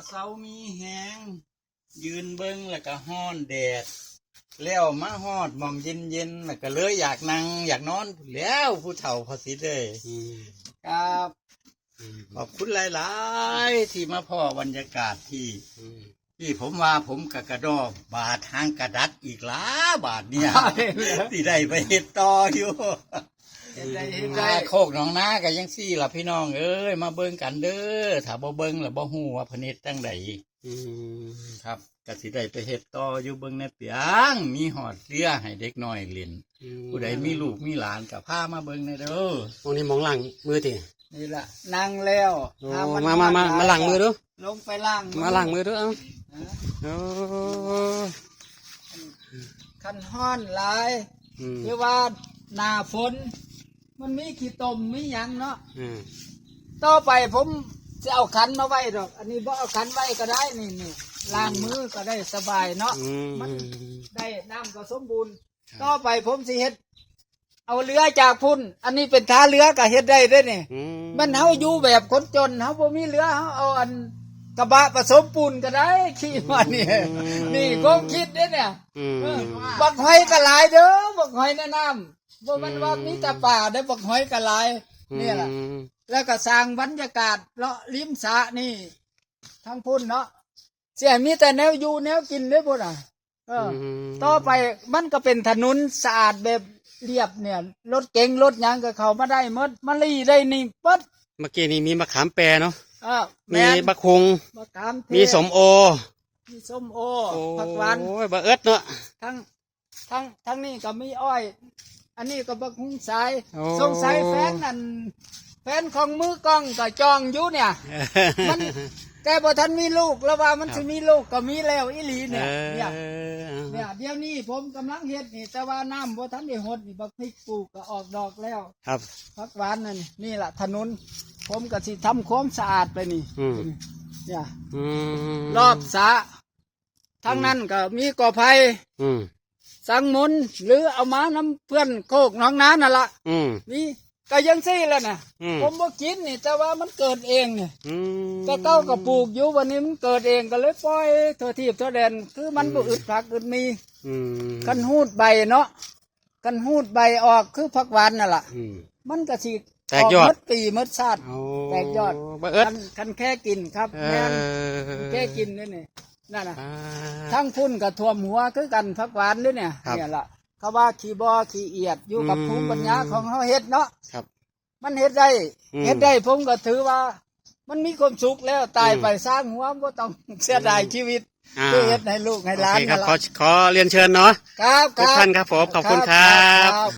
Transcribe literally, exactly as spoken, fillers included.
เซามีแฮง ยืนเบิ่งแล้วก็ฮ้อนแดด แล้วมาฮอดหม่องเย็นๆ แล้วก็เลยอยากนั่งอยากนอนพู้นแหล้ว ผู้เฒ่าพ่อศิษย์เอ้ย อืม ครับ อืม ขอบคุณหลายๆ ที่มาพ้อบรรยากาศที่ อืม ที่ผมว่าผมก็กระดอกบาดหางกระดักอีกหลาบาดเนี่ย ที่ได้ไปเฮ็ดต่ออยู่ เฮ็ดได้ เฮ็ดได้ อ่า โคกหนองนาก็ยังซี่ล่ะพี่น้องเอ้ย มาเบิ่งกันเด้อ ถ้าบ่เบิ่งแล้วบ่ฮู้ว่าเพิ่นเฮ็ดจั่งใด อืม ครับ ก็สิได้ไปเฮ็ดต่ออยู่ เบิ่งแหน่เปียง มีฮอดเรือให้เด็กน้อยเล่น อืม ผู้ใดมีลูกมีหลานก็พามาเบิ่งแหน่เด้อ ตรงนี้หม่องล้างมือติ นี่ล่ะ นั่งแล้ว โอ้ หามัน มา มา มา ฮอดหลาย มาล้างมือดู ลงไปล้างมือ มาล้างมือดู เอ้า ฮะ โอ้ คันฮ้อนหลาย อืม หรือว่าหน้าฝน มันมีขี้ตมมีหยังเนาะ อืม ต่อไปผมสิเอาขันมาไว้ดอก อันนี้บ่เอาขันไว้ก็ได้ นี่ นี่ ล้างมือก็ได้สบายเนาะ อืม มันได้น้ำก็สมบูรณ์ ครับ ต่อไปผมสิเฮ็ด เอาเรือจากพุ้น อันนี้เป็นท่าเรือก็เฮ็ดได้เด้นี่ อืม มันเฮาอยู่แบบคนจน เฮาบ่มีเรือ เฮาเอาอันกระบะผสมปูนก็ได้ ขี่มานี่ อืม นี่ความคิดเด้เนี่ย อืม เออ บักหอยก็หลายเด้อ บักหอยในน้ำ บ่แม่นว่า อืม มีแต่ปลาเด้อ บักหอยก็หลาย อืม นี่ล่ะ แล้วก็สร้างบรรยากาศเลาะริมสระนี่ ทางพุ้นเนาะ สิให้มีแต่แนวอยู่แนวกินเด้อพุ้นน่ะ เออ อืม ต่อไปมันก็เป็นถนนสะอาดแบบเรียบเนี่ย รถเก๋งรถหยังก็เข้ามาได้หมด มะลิได้นี่เบิด เมื่อกี้นี่มีมะขามแปรเนาะ เออ มี แม่น บักฮุง มะขามเทศ มีส้มโอ มีส้มโอ โอ้ ผักหวาน โอ้ย บ่เอิดเนาะ ทั้ง ทั้ง ทั้งนี้ก็มีอ้อย อันนี้ก็บักฮุงสาย โอ้ สงสัยแฟนนั่น แฟนของมือกล้องก็จองอยู่เนี่ย มัน แต่บ่ทันมีลูก แล้วว่ามัน ครับ สิมีลูกก็มีแล้วอีหลีเนี่ย เออ เนี่ย เนี่ย เดี๋ยวนี้ผมกำลังเฮ็ดนี่ แต่ว่าน้ำบ่ทันได้หดนี่ บักพริกปลูกก็ออกดอกแล้ว ครับ ผักหวานนั่น นี่ล่ะถนน ผมก็สิทำความสะอาดไปนี่ อืม เนี่ย อืม รอบสระ ทางนั้นก็มีกอไผ่ อืม สังมุน หรือเอามานำเพื่อนโคกหนองนานั่นละ อืม นี่ก็ยังซี่แหละนะ อืม ผมบ่กินนี่ แต่ว่ามันเกิดเองนี่ อืม แต่เก่าก็ปลูกอยู่ วันนี้มันเกิดเองก็เลยปล่อยทั่วทีปทั่วแดน คือมัน อืม บ่อึดผักอึดมี อืม คันหูดใบเนาะ คันหูดใบออกคือผักหวานนั่นล่ะ อืม มันก็สิ แตกยอด ออกหมดปีหมดชาติ โอ้ แตกยอด บ่เอิด คัน คันแค่กินครับ เออ แม่น แค่กินนี่นี่ นั่นน่ะ อ่า ทั้งพุ้นก็ท่วมหัวคือกันผักหวานนี่เนี่ย ครับ เนี่ยล่ะ เขาว่าขี้บ่อขี้เอียดอยู่กับ อืม ภูมิปัญญาของเฮาเฮ็ดเนาะ ครับ มันเฮ็ดได้ อืม เฮ็ดได้ผมก็ถือว่า มันมีความสุขแล้ว ตายไป อืม สร้างหัวบ่ต้องเสียดาย อืม ชีวิต อ่า ที่เฮ็ดให้ลูกให้หลาน โอเคครับ นั่นล่ะ ขอ ขอเรียนเชิญเนาะ ครับ ทุกท่านครับผม ขอบคุณครับ ครับ